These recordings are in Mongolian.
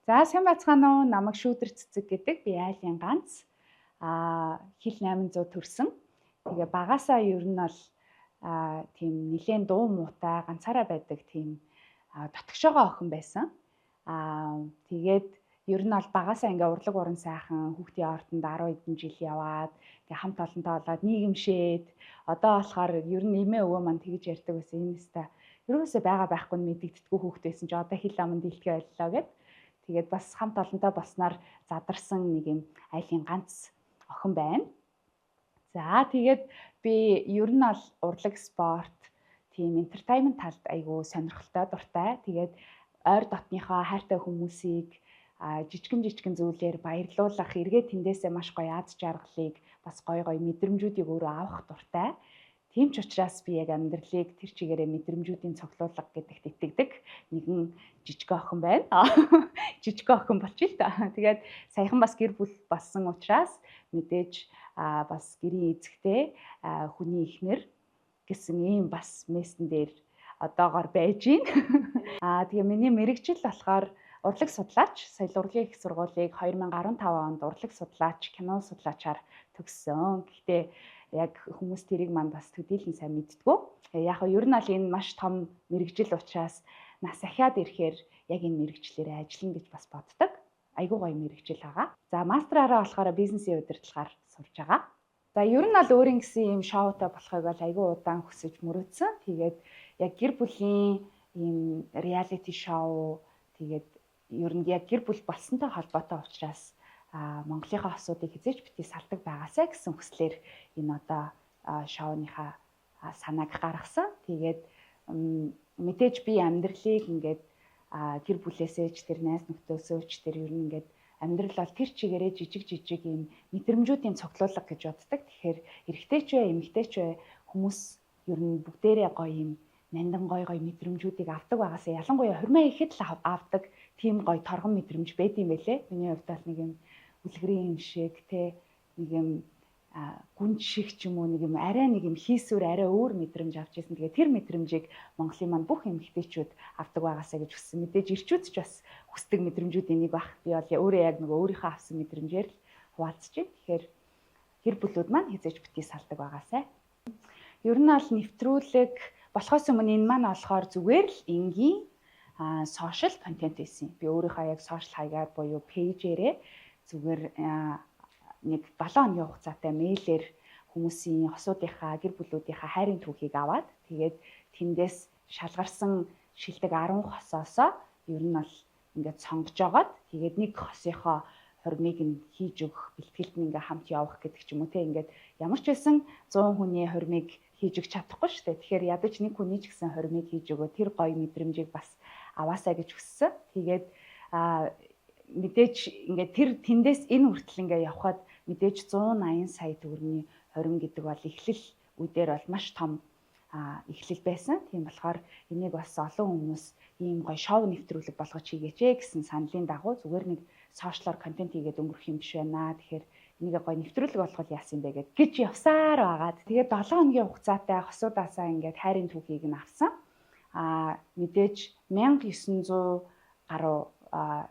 За, сайн байцгаана уу? Намайг Шүүдэр Цэцэг гэдэг. Би айлын ганц. Хил 800 төрсөн. Тэгээ багасаа ер нь бол тийм нилээн дуу муутай, ганцаараа байдаг тийм дотгошоогоо охин байсан. Тэгээд ер нь бол багасаа ингээ урлаг уран сайхан хүүхдийн ортонд 10 хэдэн жил яваад ингээ хамт олонтой болоод нийгэмшээд, одоо болохоор ер нь эмээ өвөө маань тэгж ярьдаг байсан. Энэ өстой ерөөсөө байгаа байхгүй нь мэдэгддэггүй хүүхд байсан чи одоо хил аманд дийлдэхээ боллоо гэд. Тэгээд бас хамт олонтой болсноор задарсан нэг юм айлын ганц охин байна. За, тэгээд би ер нь бол урлаг, спорт, тийм entertainment талд айгүй сонирхолтой, дуртай. Тэгээд ойр дотныхоо хайртай хүмүүсийг жижигэн жижигэн зүйлээр баярлуулах, эргээд тэндээсээ маш гоё аз жаргалыг, бас гоё гоё мэдрэмжүүдийг өөрөө авах дуртай. Тийм ч учраас би яг амьдралыг тэр чигээрээ мэдрэмжүүдийн цоглуулга гэдэгт итгэдэг нэгэн жижиг охин байна. Жижиг охин болчих л та. Тэгээд саяхан бас гэр бүл болсон учраас мэдээж бас гэрийн эзэгтэй, хүний эхнэр гэсэн ийм бас мессен дээр одоогоор байж гин. Тэгээ миний мэргэжил болохоор урлаг судлаач, соёл урлагийн их сургуулийг 2015 онд урлаг судлаач, кино судлаачаар төгссөн. Гэхдээ яг хүмүүс тэрийг манд бас төдийлөн сайн мэддэггүй. Яг нь ер нь аль энэ маш том мэргэжил учраас нас ахиад ирэхээр яг энэ мэргэжлээрээ ажиллана гэж бас боддог. Айгүй гоё мэргэжил байгаа. За, мастраараа болохоор бизнесийн удирдлагаар сурж байгаа. За, ер нь аль өөрийн гэсэн юм шоутай болохыг бол айгүй удаан хүсэж мөрөөдсөн. Тэгээд яг гэр бүлийн ийм reality show, тэгээд ер нь яг гэр бүл болсонтой холбоотой учраас Монголынхаа хосуудыг хэзээ ч битгий салдаг байгаасай гэсэн хүслээр энэ одоо шоуныхаа санааг гаргасан. Тэгээд мэдээж би амьдралыг ингээд гэр бүлээсээ ч, тэр найз нөхдөсөө ч, тэр ер нь ингээд амьдрал бол тэр чигээрээ жижиг жижиг юм мэдрэмжүүдийн цоглуулга гэж боддог. Тэгэхээр эрэгтэй ч бай, эмэгтэй ч бай, хүмүүс ер нь бүгдээрээ гоё юм нандин гоё гоё мэдрэмжүүдийг авдаг байгаасаа, ялангуяа хурмаа ихэд л авдаг тийм гоё торгон мэдрэмж байд юм байлээ. Миний хувьд бол нэг юм үлгэрийн юм шиг те, нэг юм гүнж шиг ч юм уу, нэг юм арай нэг юм хийсвэр, арай өөр мэдрэмж авч ирсэн. Тэгээ тэр мэдрэмжийг Монголын маань бүх эмэгтэйчүүд авдаг байгаасаа гэж хүссэн. Мэдээж эрчүүд ч бас хүсдэг мэдрэмжүүдийн нэг баг. Би бол өөрөө яг нөгөө өөрийнхөө авсан мэдрэмжээр л хуваалцаж байна. Тэгэхээр гэр бүлүүд маань хэзээ ч битгий салдаг байгаасай. Ер нь бол нэвтрүүлэг болохоос өмнө энэ маань болохоор зүгээр л энгийн social content байсан. Би өөрийнхөө яг social хаягаар буюу page ээрээ зүгээр нэг 7 хоногийн хугацаатай мэйлээр хүмүүсийн, хосуудынхаа, гэр бүлүүдийнхаа хайрын түүхийг аваад, тэгээд тэндээс шалгарсан шилдэг 10 хосоосоо ер нь бол ингээд сонгож агаад, тэгээд нэг хосынхоо хурмыг нь хийж өгөх, бэлтгэлд нь ингээ хамт явах гэдэг ч юм уу те. Ингээд ямар ч байсан 100 хүний хурмыг хийж өгч чадахгүй шүү дээ. Тэгэхээр ядаж нэг хүний ч гэсэн хурмыг хийж өгөө, тэр гоё мэдрэмжийг бас аваасаа гэж хүссэн. Тэгээд мэдээж ингээд тэр тэндээс энэ хүртэл ингээ явхад мэдээж 180 сая төгрөгийн хорим гэдэг бол эхлэл үедэр бол маш том эхлэл байсан. Тийм болохоор энийг бас олон хүмүүс ийм гоё шоу нэвтрүүлэг болгож хийгээч ээ гэсэн саналын дагуу зүгээр нэг social оор контент хийгээд өнгөрөх юм биш байна. Тэгэхээр энийг гоё нэвтрүүлэг болгол яасан бэ гэд гэж явсаар байгаад, тэгээд 7 хоногийн хугацаатай хосуудаасаа ингээд хайрын түүхийг нь авсан. Мэдээж 1900 гаруй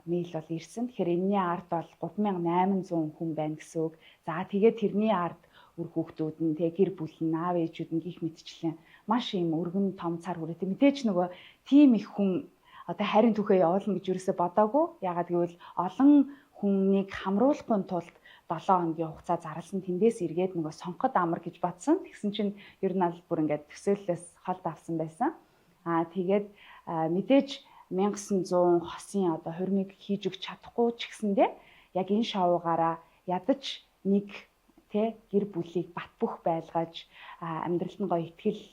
мэйл бол ирсэн. Тэгэхээр энэний ард бол 3800 хүн байна гэсэн үг. За, тэгээд тэрний ард үр хүүхдүүд нь тэг, гэр бүл нь, аав ээжүүд нь гих мэтчлэн маш юм өргөн том цар хүрээтэй. Мэдээж нөгөө тийм их хүн одоо хайрын түүхээ явуулна гэж юусоо бодоагүй. Яагаад гэвэл олон хүнийг хамруулахгүй тулд 7 хоногийн хугацаа зарласан, тэндээс эргээд нөгөө сонгоход амар гэж бодсон. Тэгсэн чинь ер нь аль бүр ингээд төсөөллөөс холд авсан байсан. Тэгээд мэдээж 1900 хосын одоо хурмыг хийж өгч чадахгүй ч гэсэндээ яг энэ шоугаараа ядаж нэг тэ гэр бүлийг бат бөх байлгаж, амьдралд нь гоё итгэл,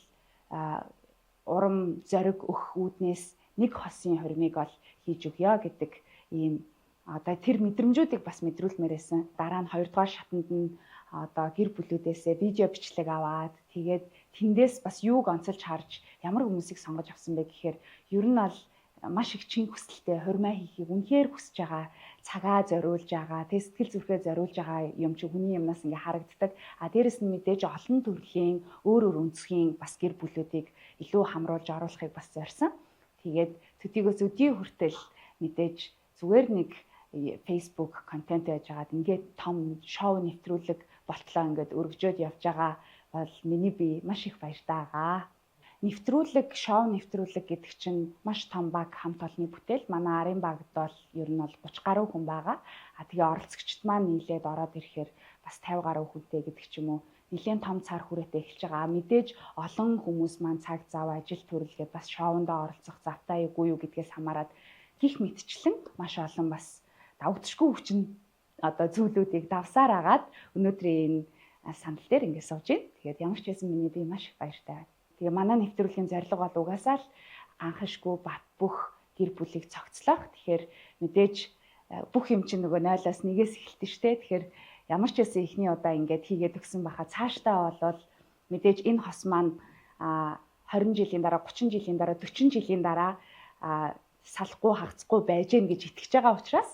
урам зориг өгөх үүднээс нэг хосын хурмыг бол хийж өгье гэдэг ийм одоо тэр мэдрэмжүүдийг бас мэдрүүлмээр байсан. Дараа нь хоёрдугаар шатанд нь одоо гэр бүлүүдээсээ видео бичлэг аваад, тэгээд тэндээс бас юуг онцолж харж, ямар хүмүүсийг сонгож авсан бэ гэхээр ер нь бол маш их чин хүсэлтэй, хурмаа хийхийг үнэхээр хүсэж байгаа, цагаа зориулж байгаа, тэг сэтгэл зүрхээ зориулж байгаа юм чи хүний юмнаас ингээ харагддаг. А дээрэс нь мэдээж олон төрлийн өөр өөр өнцгийн бас гэр бүлүүдийг илүү хамруулж оруулахыг бас зорьсон. Тэгээд төдийгөөс өдий хүртэл мэдээж Зүгээр нэг Facebook контент байж байгаад ингээд том шоу нэвтрүүлэг болтлоо ингээд өргөжөөд явж байгаа бол миний би маш их баяртай байгаа. Нэвтрүүлэг, шоу нэвтрүүлэг гэдэг чинь маш том баг, хамт олонны бүтээл. Манай арын багт бол ер нь бол 30 гаруй хүн байгаа. А тэгээ оролцогчд маань нийлээд ороод ирэхээр бас 50 гаруй хүнтэй гэдэг ч юм уу. Нэлээд том цар хүрээтэй эхэлж байгаа. Мэдээж олон хүмүүс маань цаг зав, ажил төрөлгээд бас шоундоо оролцох завтай юугүй юу гэдгээс хамаарат гих мэтчлэн маш олон бас давагдшгүй хүчин одоо зүйлүүдийг давсаар агаад өнөөдрийн энэ сандал дээр ингээд сууж байна. Тэгээд ямар ч байсан миний би маш их баяртай байна. Тэгээ манай нэвтрүүлгийн зорилго бол угаасаа л ганхашгүй бат бөх гэр бүлийг цогцлох. Тэгэхээр мэдээж бүх юм чинь нөгөө 0-аас 1-ээс эхэлдэг штэ. Тэгэхээр ямар ч байсан эхний удаа ингээд хийгээд өгсөн баха цаашдаа болвол мэдээж энэ хос маань 20 жилийн дараа, 30 жилийн дараа, 40 жилийн дараа салахгүй хагацгүй байж гэн гэж итгэж байгаа учраас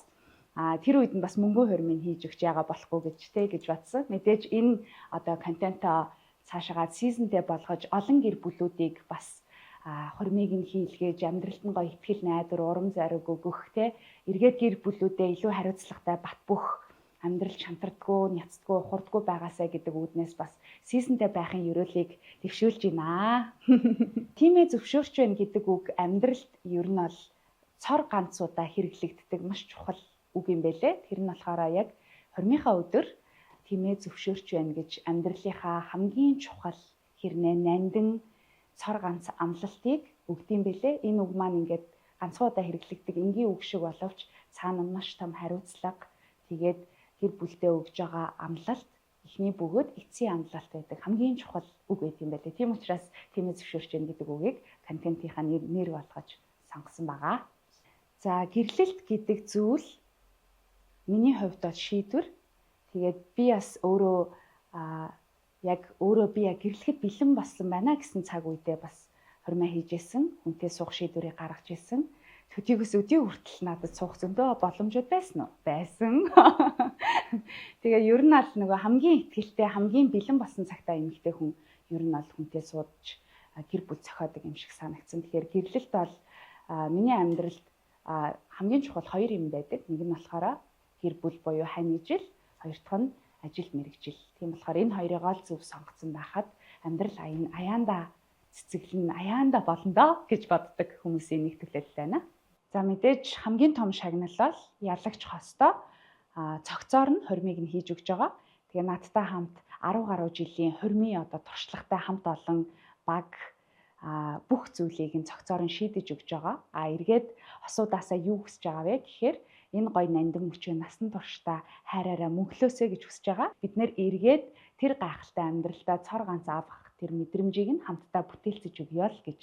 тэр үед нь бас мөнгө хормыг хийж өгч яага болохгүй гэж тэ гэж бодсон. Мэдээж энэ одоо контентоо цаашаагаа сизонтэй болгож олон гэр бүлүүдийг бас хормыг нь хийлгээж амьдралд нь гоё итгэл найдвар, урам зориг өгөх те эргээд гэр бүлүүдээ илүү хариуцлагатай бат бөх амьдрал шантардгүй, няцдгүй, ухардгүй байгаасай гэдэг үүднээс бас сизонтэй байхын ерөөлийг дэвшүүлж байна. Тимээ зөвшөөрч байна гэдэг үг амьдралд ер нь бол цор ганцудаа хэрэглэгддэг маш чухал үг юм бэлээ. Тэр нь болохоор яг хормынхаа өдөр тимээ зөвшөөрч байна гэж амьдралынхаа хамгийн чухал хэрнээ нандин цор ганц амлалтыг өгдөм бэлээ. Энэ үг маань ингээд ганцхан удаа хэрэглэгдэг энгийн үг шиг боловч цаана нь маш том хариуцлага, тэгээд гэр бүлдээ өгж байгаа амлалт эхний бөгөөд эцсийн амлалт байдаг хамгийн чухал үг байт юм байлээ. Тийм учраас тимээ зөвшөөрч байна гэдэг үгийг контентынхаа нэр болгож сонгосон байгаа. За, гэрлэлт гэдэг зүйл миний хувьд бол шийдвэр. Тэгээд би бас өөрөө яг өөрөө би яг гэрлэхэд бэлэн болсон байна гэсэн цаг үедээ бас хормой хийж исэн, хүнтэй суух шийдвэрийг гаргаж исэн. Төдийгөөс өдий хүртэл надад суух зөндөө боломжууд байсан уу? Байсан. Тэгээ ер нь аль нөгөө хамгийн ихтгэлтэй, хамгийн бэлэн болсон цагтаа эмэгтэй хүн ер нь бол хүнтэй суудж гэр бүл зохиодог юм шиг санагдсан. Тэгэхээр гэрлэлт бол миний амьдралд хамгийн чухал хоёр юм байдаг. Нэг нь болохоор гэр бүл буюу хань ижил, хоёр дахь нь ажил мэргэжил. Тийм болохоор энэ хоёрыг л зөв сонгоцсон байхад амьдрал аяанда цэцэглэн аяанда болно доо гэж боддог хүмүүсийн нэг төлөөлөл байна. За, мэдээж хамгийн том шагнал бол ялагч хостой цогцоор нь хормыг нь хийж өгч байгаа. Тэгээ надтай хамт 10 гаруй жилийн хормын одоо туршлагатай хамт олон баг бүх зүйлийг нь цогцоор нь шийдэж өгч байгаа. А эргээд хосуудаасаа юу хүсэж байгаа вэ гэхээр энэ гоё нандин мөчөө насан туршдаа хайраараа мөнхлөөсэй гэж хүсэж байгаа. Бид нэр эргээд тэр гайхалтай амьдралдаа цор ганц авах тэр мэдрэмжийг нь хамтдаа бүтээлцэж өгье л гэж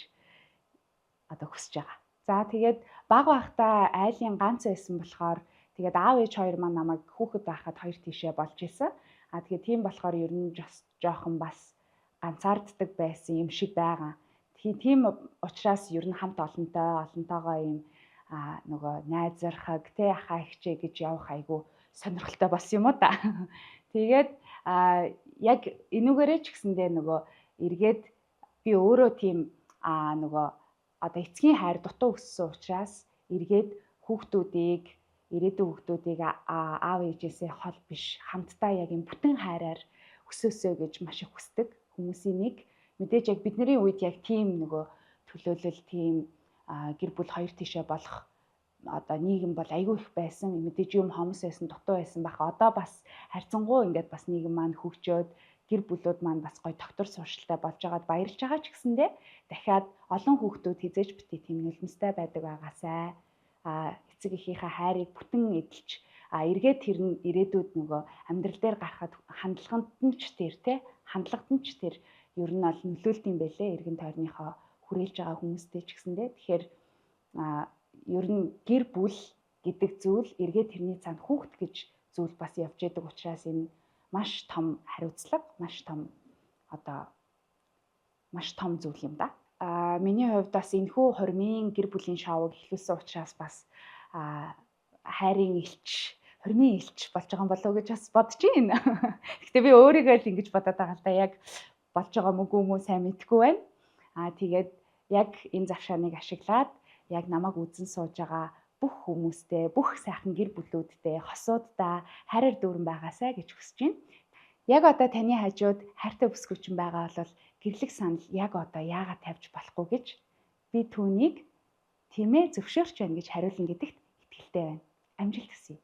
одоо хүсэж байгаа. За, тэгээд баг байхдаа айлын ганц байсан болохоор тэгээд аав ээж хоёр маань намайг хүүхэд байхад хоёр тийшээ болж исэн. А тэгээд тийм болохоор ер нь жоохон бас ганцаарддаг байсан юм шиг байгаа. Тийм учраас ер нь хамт олонтойгоо юм нөгөө найзархаг те ахаа ихчээ гэж явах айгу сонирхолтой болсон юм уу та. Тэгээд яг энүүгээрээ ч гэсэндээ нөгөө эргээд би өөрөө тийм нөгөө одоо эцгийн хайр дутуу өссөн учраас эргээд хүүхдүүдийг, ирээдүйн хүүхдүүдийг аав ээжээсээ хол биш хамтдаа яг юм бүтэн хайраар өсөөсөө гэж маш их хүсдэг хүмүүсийн нэг. Мэдээж яг бидний үед яг тийм нөгөө төлөөлөл, тийм гэр бүл хоёр тийшээ болох одоо нийгэм бол айгүй их байсан. Мэдээж юм хомс байсан, дутуу байсан байх. Одоо бас харьцангуй ингээд бас нийгэм маань хөгжөөд гэр бүлүүд маань бас гоё доктор сууршилтай болж байгаад баярлж байгаа ч гэсэндээ дахиад олон хүүхдүүд хизээж бити тийм нулимстай байдаг байгаасай. Эцэг эхийнхээ хайрыг бүтэн эдэлж эргээд тэр нь ирээдүйд нөгөө амьдрал дээр гарахад хандлаганд нь ч тэр те хандлагад нь ч тэр ер нь бол нөлөөлт юм байлээ эргэн тойрныхоо хүрээлж байгаа хүмүүстэй ч гэсэндээ. Тэгэхээр ер нь гэр бүл гэдэг зүйл эргээд тэрний цаана хүүхэд гэж зүйл бас явж идэг учраас энэ маш том хариуцлага, маш том одоо маш том зүйл юм да. Миний хувьд бас энэхүү хормын гэр бүлийн шоуг эхлүүлсэн учраас бас хайрын элч, хормын элч болж байгаа юм болов уу гэж бас бодож байна. Гэхдээ би өөрийгөө л ингэж бодоод байгаа л да. Яг болж байгаа мөг юм уу сайн мэдэхгүй байна. Тэгээд яг энэ завшааныг ашиглаад яг намайг үзэн сууж байгаа бүх хүмүүстэй, бүх сайхан гэр бүлүүдтэй, хосуудаа хайраар дүүрэн байгаасай гэж хүсэж байна. Яг одоо таны хажууд хайртай бүсгүйчин байгаа бол гэрлэх санал яг одоо яагаад тавьж болохгүй гэж би түүнийг тэмээ зөвшөөрч байна гэж хариулна гэдэгт итгэлтэй байна. Амжилт хүсье.